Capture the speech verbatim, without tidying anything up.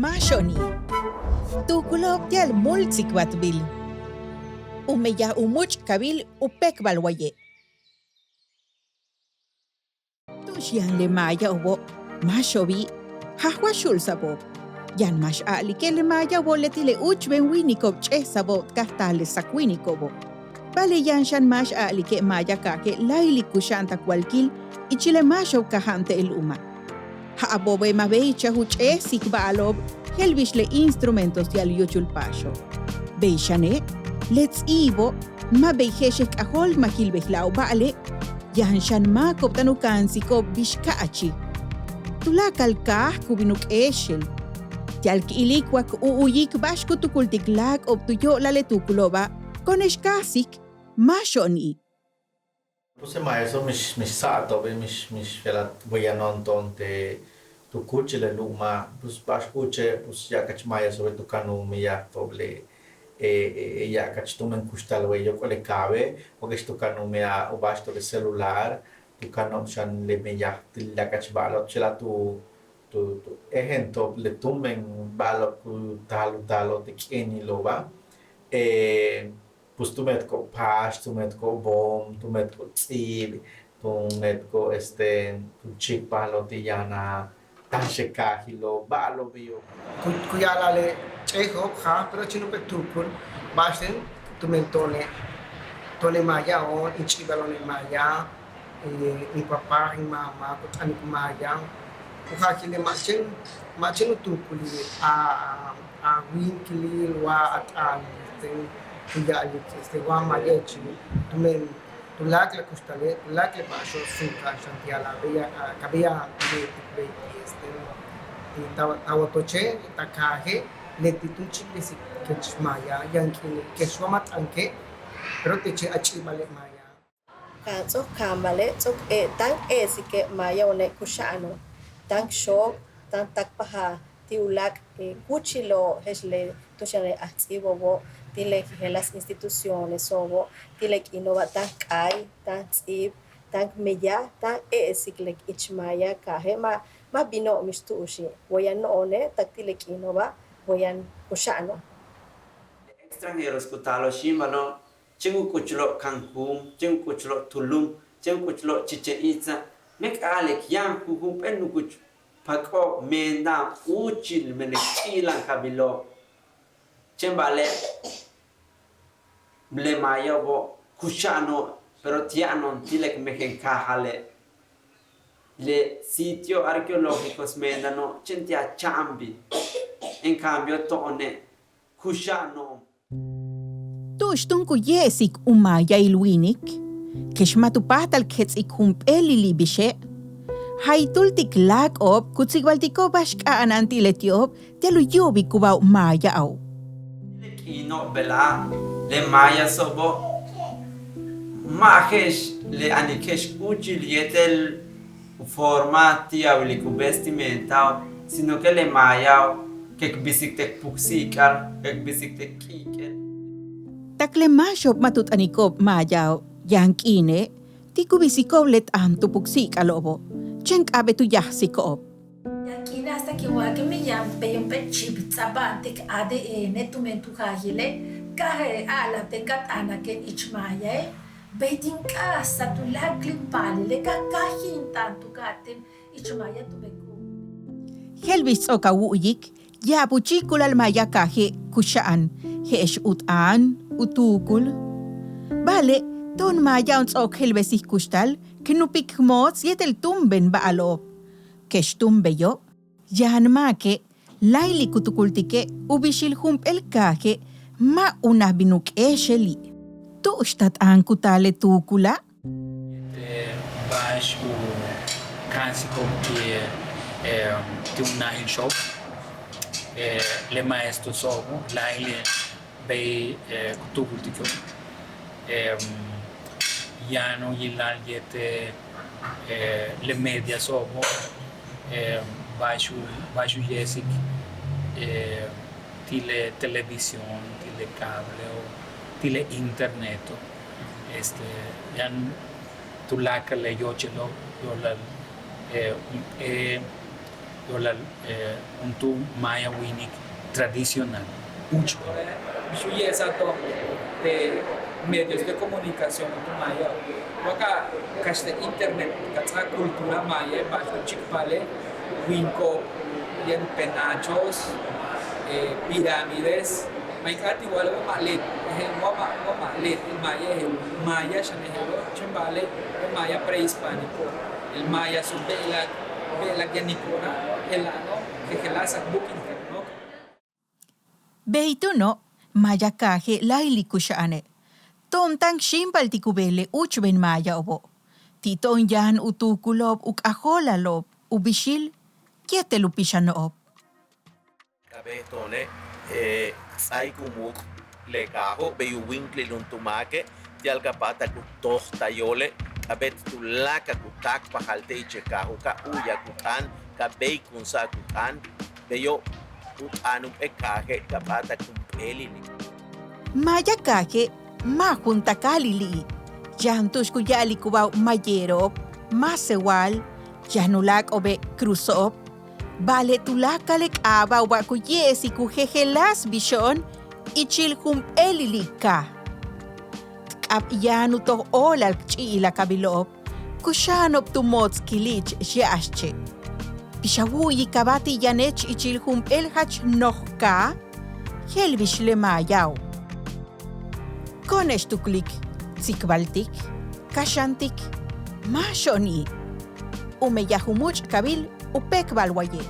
Máaxo'oni'. Tuukulo'ob ti'al múul tsikbaltbil. U meyaj u múuch'kabil U péekbal waye'. Tu'ux yaan le maayao'obo', máaxo'obi', jaaj wa xu'ulsa'abo'ob. Yaan máax a'alike' le maayao'obo' leti' le úuchben wíiniko'ob ch'éejsa'abo'ob ka taal le sak wíiniko'obo'. Ba'ale' yaan xan máax a'alike' maaya kaaje' láayli' kuxa'an tak walkil ichil le máaxo'ob kaja'an te' lu'uma'. Ja'abo'obe' ma' béeychaj u ch'éejsik ba'alo'ob je'el bix le instrumentos ti'al u yúuchul paaxo'. Bey xane', le ts'íibo' ma' bey je'ex k k'ajóolmajil bejla'o', ba'ale' yaan xan máako'ob táan u ka'ansiko'ob bix ka'achi'. Tuláakal kaaj ku bin u k'éexel. Ti'al k ilik wa k u'uyik ba'ax ku tukultik láako'ob tu yo'olal le tuukulo'oba', ko'one'ex káajsik. Máaxo'oni'. Pues le maayaso' mix mix sa'ato'obe' mix mix je'elat wayano'on to'on te' tu kúuchil le lu'uma', pues ba'ax úuche', pues ya'abkach maayaso'obe' tu kanaj u meyajto'ob le e e ya'abkach tumen kuxtal wey yóok'ol le kaabe', wa kex tu kanaj u meyaj u ba'axto'ob le celular, tu kano'ob xan le meyaj ti' le ya'abkach ba'alo'ob, chéen tu tu tu éejento'ob le tumen ba'alo'ob ku taal u taalo'ob te' k'iinilo'oba'. Pues tu meetko'ob paax, tu meetko'ob boom, tu meetko'ob ts'íib, tu meetko'ob este tu chíikpajalo'ob ti' yaan a táanxel kaajilo', ba'alo'ob beyo'. Ku ku ya'ala'al le ch'éejo'ob jaaj, pero chéen jump'éel tuukul ba'axten tumen to'one' to'one' maaya'o'on, in ch'i'ibalo'one' maaya, eh, mi papá, mi mamá ku t'anik maaya. U jaajile' ma' chéen ma' chéen u tuukulil a a wíinkilil wa a t'aan este ku ya'alik este wa maaya ichil tumen tuláakal a kuxtale' tuláakal le ba'axo'ob suuka'an xan ti' ya'ala'al beya' ka beya' beetik beetik este ti' ta wotoche' ta kaaje' leti' tun chíikbesik kech maaya yaan k'iine' kex wa ma' t'anike' pero teche' a ch'i'ibale' maaya. Ka ts'o'ok kaambale' ts'o'ok e táan k e'esike' maaya'o'one' kuxa'ano' táan k xook táan k táakpajal ti' uláak' kúuchilo'ob je'ex le tu'ux yaan le aj ts'íibo'obo' ti' le jejeláas institucioneso'obo' ti' le k'iino'oba' táan k k'aay táan k ts'íib táan k meyaj táan k e'esik le ich maaya kaaje' ma' ma' bino'ob mix tu'uxi' wayano'one' tak ti' le k'iino'oba' wayan kuxa'ano'. Extranjeros ku taalo'ob xíimbalo'ob chéen u k'uchulo'ob Cancún, chéen u k'uchulo'ob Tulum, chéen u k'uchulo'ob Chichén Itzá, méek a'alik yaan jujump'éel nukuch pak'o'ob meenta'an úuchil men le ch'i'ilankabilo'. Chéen ba'ale' le maaya'obo' kuxa'ano'ob pero ti'ano'on ti' le k mejen kaajale'. Le sitio arqueológicos meenta'ano'ob chéen ti' a cha'anbil. En cambio to'one' kuxa'ano'on. Tu'ux túun ku ye'esik u maayail wíinik kex ma' tu páajtal k jets'ik jump'éelili' bixe'. Jaytúul ti' k láako'ob ku tsikbaltiko'ob ba'ax k'a'ana'an ti' leti'ob ti'al u yu'ubikubáaj u maaya'ob. Le k'iino'ob bejla'a' le maayaso'obo' ma' je'ex le anike'ex úuchil yéetel u forma ti' a wilik u vestimentao', sino que le maayao' que k bisik te' k puksi'ik'al, que k bisik te' k k'i'ik'el. Tak le máaxo'ob ma' tu t'aniko'ob maayao' yaan k'iine' ti' ku bisiko'ob le t'aan tu puksi'ik'alo'obo', chéen k'a'abéet u yajsiko'ob. Yaan k'iine' hasta kin wa'alike' mi yaan bey jump'éel chip ts'a'aba'an ti' k ADN tumen tu jaajile' ka a'ala'al teen ka t'anake' ich maayae'. Bey tin k'a'ajsa'al tuláakal in paalile' ka káajil in t'aan tu ka'atéen ich maaya tumen ku. Je'el bix ts'o'ok a wu'uyik ya'ab u chíikulal maaya kaaje' kuxa'an je'ex u t'aan u tuukul. Ba'ale' to'on maaya'o'on ts'o'ok k jelbesik kuxtal k nupik k moots yéetel túumben ba'alo'ob. Kex túun beyo' yaan máake' láayli' ku tukultike' u bixil jump'éel kaaje' ma' unaj bin u k'éexeli'. Tu'ux ta t'aan ku taal le tuukula'. Yéetel ba'ax u ka'ansiko'ob ti' ti' u najil xook le maestroso'obo' láayli' bey ku tukultiko'ob. Yaan u yila'al yéetel le mediaso'obo' ba'ax u ba'ax u ye'esik ti' le televisión, ti' le cableo', ti' le interneto'. Este yaan tuláakal le yoochelo' yo'olal jump'éel Yo'olal juntúul maaya wíinik tradicional úuchba'e'. Bix u ye'esa'al to'on te' medios de comunicación tu maaya, wa ka kaxt te' internet ka ts'áaj cultura maaya, ba'ax tu chíikpajle' wíiniko'ob yéen penachos, pirámides, ma' in k'áat in wa'ale' wa ma' leti', wa ma' wa ma' leti' maaya, maaya xane' je'elo', chéen ba'ale' maaya prehispánico, el maaya so be'elak be'elak yaniko'ona' jela'ano' jejeláas k buk'intik k nóok. Bey túuno' maaya kaaje' láayli' kuxa'ane'. To'on táan k xíimbaltik u beele' úuchben maayao'obo'. Ti' to'on yaan u tuukulo'ob u k'ajóolalo'ob, u bixil yéetel u pixano'ob. Ka béet to'one' k ts'áaik u muuk' le kaajo', bey u wíinklil juntúul máake' ti'al ka p'áatak u tojtay yóole', k'a'abéet tuláakal ku táakpajal te' ich le kaajo' ka u'uyak u t'aan, ka béeykunsa'ak u t'aan. Beyo' u t'aan jump'éel kaaje' ka p'áatak jump'éelili'. Maaya kaaje' ma' juntakáalili'. Yaan tu'ux ku ya'alikubao'ob mayero'ob, máasewal, yaan u láak'o'obe' cruzo'ob, ba'ale' tuláakal le k'aaba'oba' ku ye'esik u jejeláas bixo'on ichil jump'éelili' kaaj. T k'ab yaan u toj óolal k ch'i'ilakabilo'ob, kuxa'ano'ob tu moots kili'ich ya'axche'. Bix a wu'uyikaba ti' yanech ichil jump'éel jach noj kaaj, je'el bix le maayao'. Ko'one'ex tuklik, tsikbaltik, kaxantik, máaxo'oni'. U meyaj u múuch'kabil u péekbal waye'.